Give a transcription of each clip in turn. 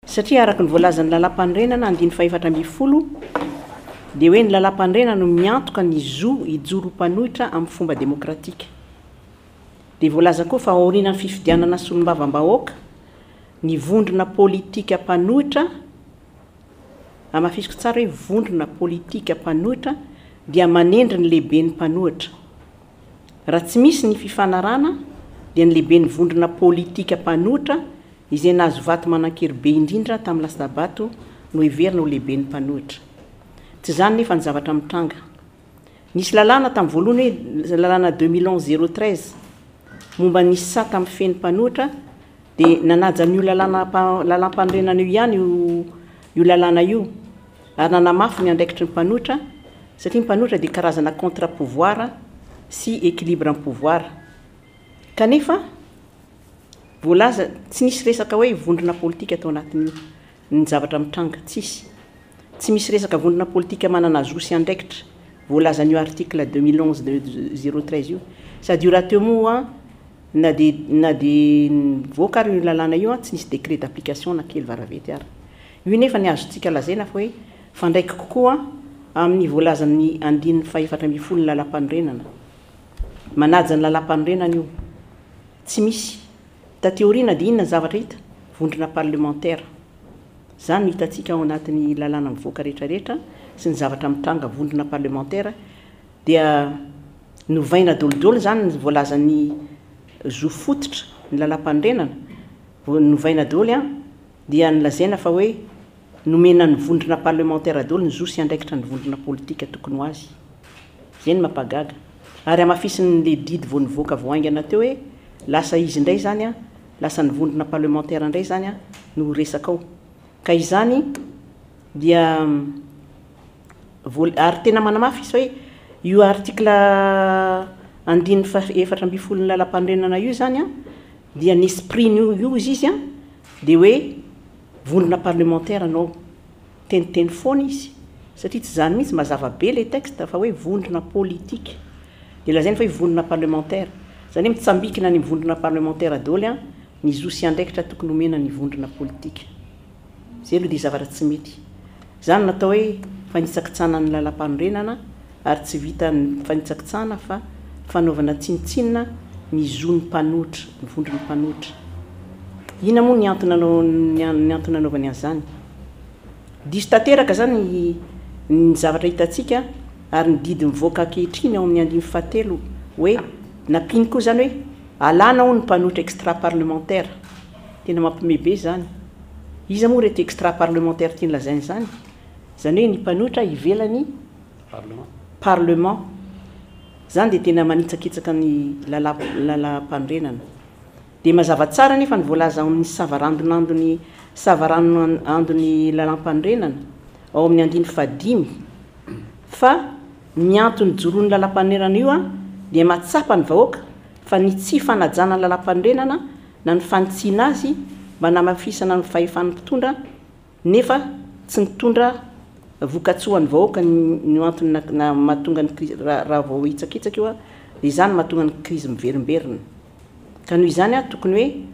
Satria araka ny voalazan'ny Lalàmpanorenana andininy faha-14 dia hoe ny Lalàmpanorenana no miantoka ny zo hijoro ho mpanohitra amin'ny fomba demokratika. Dia voalaza koa fa aorianan'ny fifidianana solombavambahoaka, ny vondrona politika mpanohitra, hamafisiko tsara hoe vondrona politika mpanohitra, dia manendry ny lehiben'ny mpanohitra. Raha tsy misy ny fifanarahana dia ny lehiben'ny vondrona politika mpanohitra izay nahazo vato manan-kery be indrindra tamin'ny lasa-bato no heverina ho lehiben'ny mpanohitra. Tsy izany nefa ny zavatra mitranga. Nisy lalàna tamin'ny voalohany hoe lalàna 2011 013 momba ny sata mifehy ny mpanohitra dia nanaja an'io lalàna lalàmpanorenana io ihany io io lalàna io ary nanamafy ny andraikitry ny mpanohitra satria ny mpanohitra dia karazana contre pouvoir sy équilibre ny pouvoir. Kanefa voalaza tsy nisy resaka hoe vondrona politika tao anatin'io ny zavatra mitranga, tsisy. Tsy misy resaka vondrona politika manana zo sy andraikitra voalazan'io article 2011 013 io. Sady io rahateo moa na dia na dia nivoaka ary io lalàna io tsy nisy décret d'application na kely varavety ary. Io nefa ny azontsika lazaina fa hoe mifandraika kokoa amin'ny voalazan'ny andininy faha-14 ny lalàmpanorenana. Manaja ny lalàmpanorenana io. Tsy misy. Taty aoriana dia inona ny zavatra hita? Vondrona parlemantera. Izany no hitantsika ao anatin'ny lalàna mivoaka rehetra rehetra sy ny zavatra mitranga vondrona parlemantera dia novaina daholo izany ny voalazan'ny zo fototra ny lalàmpanorenana, novaina daholo an, dia nolazaina fa hoe nomena ny vondrona parlemantera daholo ny zo sy andraikitra ny vondrona politika tokony ho azy. Izay no mampahagaga. Ary hamafisin'ilay didy vao nivoaka vao haingana teo hoe lasa izy indray izany an, lasa ny vondrona parlemantera indray izany an no resaka ao. Ka izany dia voal- ary tena manamafy izy hoe io article andininy faha 14 ny lalàmpanorenana io izany an dia ny esprit-n'io io izy izy an dia hoe vondrona parlemantera no ao. Teniteny foana izy satria tsy izany mihitsy, mazava be ilay texte fa hoe vondrona politika. Dia lazainy fa hoe vondrona parlemantera. Izany hoe mitsambikina any amin'ny vondrona parlemantera daholo an ny zo sy andraikitra tokony homena ny vondrona politika. Izay aloha dia zavatra tsy mety. Izany no atao hoe fanitsakitsahana ny lalampanorenana ary tsy vitan'ny fanitsakitsahana fa fanaovana tsinontsinona ny zon'ny mpanohitra, ny vondron'ny mpanohitra. Inona moa ny antony nanao ny antony nanaovany an'izany? Diso tanteraka izany ny zavatra hitantsika ary ny didy mivoaka ankehitriny ao amin'ny andininy fahatelo hoe nampiany koa izany hoe alana hono ny mpanohitra extra parlementaire. Tena mampiomehy be izany. Iza moa ireto extra parlementaire tiany lazaina izany? Izany hoe ny mpanohitra ivelan'ny parlement. Izany dia tena manitsakitsaka ny lalàm-panorenana. Dia mazava tsara anefa ny voalaza ao amin'ny savaranonandon'ny savaranonandon'ny lalàmpanorenana, ao amin'ny andininy fahadimy, fa ny antony ijoroan'ny lalàmpanorenana io dia mahatsapa ny vahoaka fa ny tsy fanajana ny lalàmpanorenana na ny fanitsiana azy mba hanamafisana ny fahefan'ny mpitondra nefa tsy nitondra vokatsoa ho an'ny vahoaka no antony mahatonga ny krizy, raha vao hitsakitsaka io dia izany no mahatonga ny krizy miverimberina. Ka noho izany tokony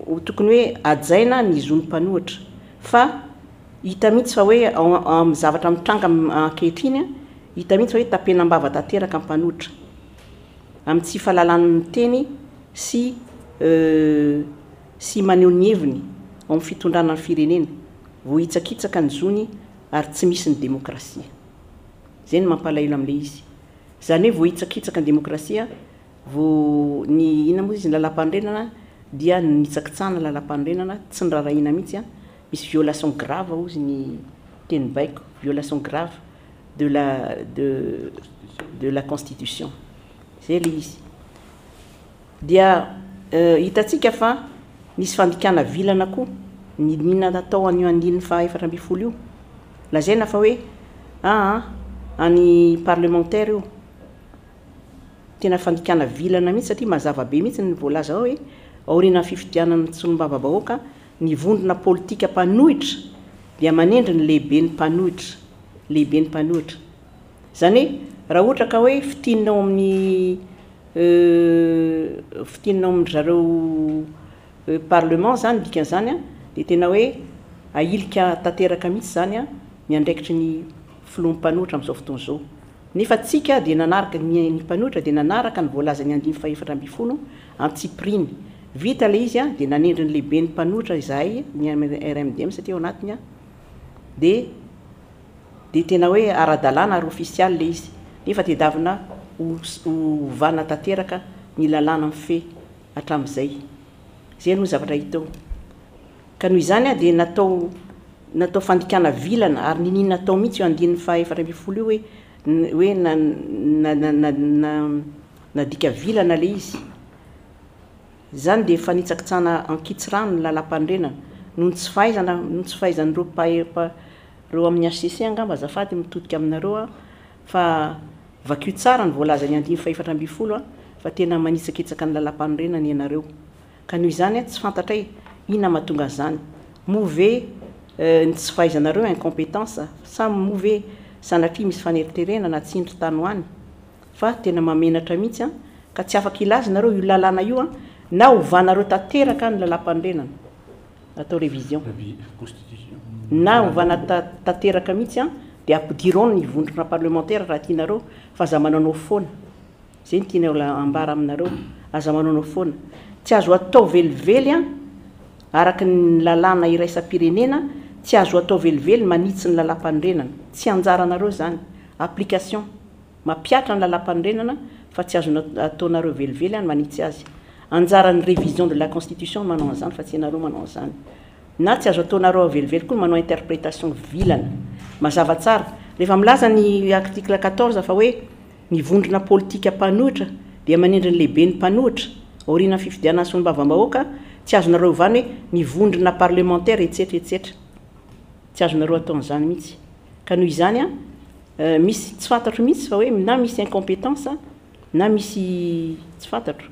hoe tokony hoe hajaina ny zon'ny mpanohitra fa hita mihitsy fa hoe amin'ny zavatra mitranga ankehitriny hita mihitsy fa hoe tapenam-bava tanteraka ny mpanohitra amin'ny tsy fahalalany miteny sy sy maneho ny heviny ao amin'ny fitondrana ny firenena, voahitsakitsaka ny zony ary tsy misy ny demokrasia. Izay no mampalahelo amin'ilay izy. Izany hoe voahitsakitsaka ny demokrasia, vo ny inona moa izy, ny lalàmpanorenana dia nitsakitsahana lalàmpanorenana, tsy niraharahiana mihitsy, misy violation grave hozy ny teny baiko, violation grave de la de de la constitution. Izay ilay izy. Dia hitantsika fa nisy fandikana vilana koa niniana natao an'io andininy faha 14 io. Lazaina fa hoe aa any parlementaire io. Tena fandikana vilana mihitsy satria mazava be mihitsy ny voalaza ao hoe aorianan'ny fifidianana ny solombavambahoaka ny vondrona politika mpanohitra dia manendry ny lehiben'ny mpanohitra. Lehiben'ny mpanohitra. Izany hoe raha ohatra ka hoe fintinina ao amin'ny Fintinina ao amin-dry zareo parlement zany dikan'izany an, dia tena hoe Ahilika tanteraka mihitsy izany ny andraikitry ny filoha mpanohitra amin'izao fotoana izao. Nefa tsika dia nanaraka, ny mpanohitra dia nanaraka ny voalazan'ny andininy faha-14 antsipiriany. Vita ilay izy dia nanendry ny lehiben'ny mpanohitra izahay, ny RMDM satria ao anatiny dia dia tena hoe ara-dalàna ary ofisialy ilay izy. Nefa tedavina ho ovana tanteraka ny lalàna mifehy hatramin'izay. Izay aloha ny zavatra hita eo. Ka noho izany dia natao natao fandikana vilana ary niniana natao mihitsy io andininy faha 14 io hoe hoe na na na na nadika vilana ilay izy. Izany dia fanitsakitsahana ankitsirano ny lalàmpanorenana noho ny tsy fahaizana noho ny tsy fahaizan'ireo mpahay ireo amin'ny HCC angamba azafady mitodika aminareo aho fa vakio tsara ny voalazan'ny andininy faha 14 fa tena manitsakitsaka ny lalàmpanorenana ianareo. Ka noho izany tsy fantatray inona mahatonga an'izany. Moa ve ny tsy fahaizanareo, incompetence, sa moa ve sanatria misy faneriterena na tsindry tany ho any? Fa tena mahamenatra mihitsy an! Ka tsy afaka hilaza nareo io lalàna io an, na ovanareo tanteraka ny lalàmpanorenana, atao révision, na ovana tanteraka mihitsy an, dia ampidiro ao ny vondrona parlementaire raha tianareo, fa aza manaonao foana. Zay no tiana ambara aminareo, aza manaonao foana. Tsy azo atao velively an, araka ny lalàna iraisam-pirenena, tsy azo atao velively manitsy ny lalàmpanorenana. Tsy anjaranareo izany. Application. Mampihatra ny lalàmpanorenana fa tsy azo ataonareo velively an ny manitsy azy. Anjaran'ny révision de la constitution ny manao an'izany fa tsy ianareo manao an'izany. Na tsy azo ataonareo velively koa ny manao interprétation vilana. Mazava tsara. Rehefa milaza ny article 14 fa hoe Ny vondrona politika mpanohitra dia manendry ny lehiben'ny mpanohitra, aorianan'ny fifidianana solombavambahoaka, tsy azonareo ovana hoe ny vondrona parlemantera etsetra etsetra. Tsy azonareo atao an'izany mihitsy. Ka noho izany an, misy tsy fantatro mihitsy fa hoe na misy incompetence na misy tsy fantatro.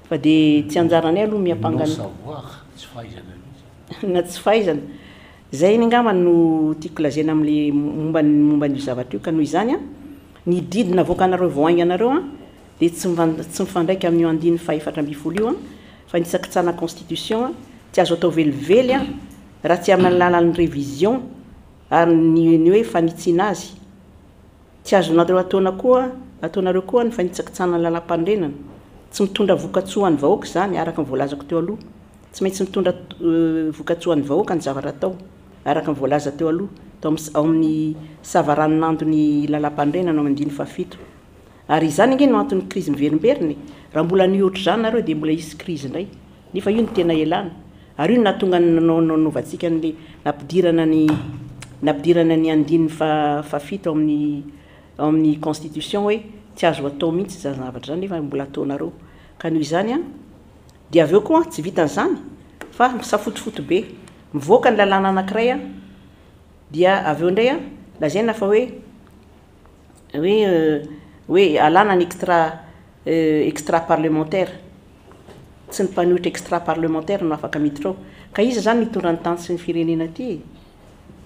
Fa dia tsy anjaranay aloha miampanga ny. Non savoir, tsy fahaizana mihitsy. Na tsy fahaizana. Izay anie angamba no tiako lazaina amin'ilay momba ny momba an'io zavatra io. Ka noho izany an, ny didy navoakanareo vao hainganareo an, dia tsy tsy mifandraika amin'io andininy faha-14 io an, fa ny tsakitsana constitution an, tsy azo atao velively an, raha tsy amin'ny alalan'ny révision ary ny ny hoe fanitsiana azy. Tsy azonareo ataona koa ataonareo koa ny fanitsakitsahana ny lalàmpanorenana. Tsy mitondra vokatsoa ho an'ny vahoaka izany, araka ny voalazako teo aloha. Tsy maintsy mitondra vokatsoa ho an'ny vahoaka ny zavatra atao, araka ny voalaza teo aloha, tao amin'ny ao amin'ny savaranonandon'ny lalàmpanorenana ao amin'ny andininy fahafito. Ary izany ange no anton'ny krizy miverimberina e! Raha mbola hanohy ohatr'izany nareo dia mbola hisy krizy indray. Nefa io no tena elana. Ary io no nahatonga ny nanaovantsika an'ilay nampidirana ny nampidirana ny andininy fahafito ao amin'ny ao amin'ny constitution hoe tsy azo atao mihitsy izany zavatra izany nefa mbola ataonareo. Ka noho izany an, dia avy eo koa tsy vitan'izany fa misafotofoto be. Mivoaka ny lalàna anankiray an, dia avy eo indray an, lazaina fa hoe hoe hoe alana ny extra extra parlementaire. Tsy ny mpanohitra extra parlementaire no afaka miditra ao. Ka iza izany no hitondra ny tany sy ny firenena aty e?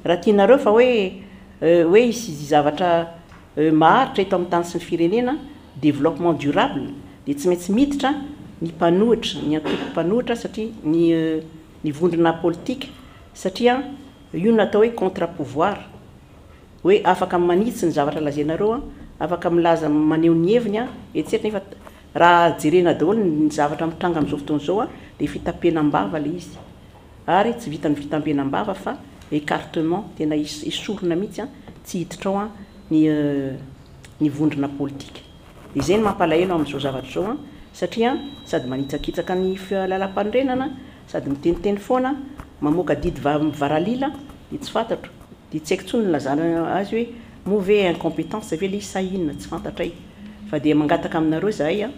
Raha tianareo fa hoe hoe hisy zavatra maharitra eto amin'ny tany sy ny firenena, développement durable, dia tsy maintsy miditra ny mpanohitra, ny antoko mpanohitra satria ny ny vondrona politika satria io no atao hoe contre pouvoir. Hoe afaka manitsy ny zavatra lazainareo an, afaka milaza maneho ny heviny an, etsetra nefa raha jerena daholo ny zavatra mitranga amin'izao fotoana izao an, dia fitampenam-bava ilay izy. Ary tsy vitan'ny fitampenam-bava fa écartement, tena esorina mihitsy an, tsy hiditra ao an ny ny vondrona politika. Dia izay no mampalahelo amin'izao zavatra izao an, satria sady manitsakitsaka ny lalàmpanorenana, sady miteniteny foana, mamoaka didy mivaralila, dia tsy fantatro. Dia tsy haiko intsony ny nilazana azy hoe moa ve incompetence ve ilay izy sa inona, tsy fantatray. Fa dia mangataka aminareo izahay an,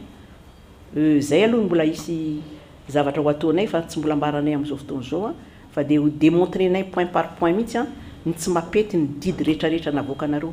izay aloha no mbola hisy zavatra ho ataonay fa tsy mbola ambaranay amin'izao fotoana izao an, fa dia ho demontrer-nay point par point mihitsy an, ny tsy mampety ny didy rehetrarehetra navoakanareo.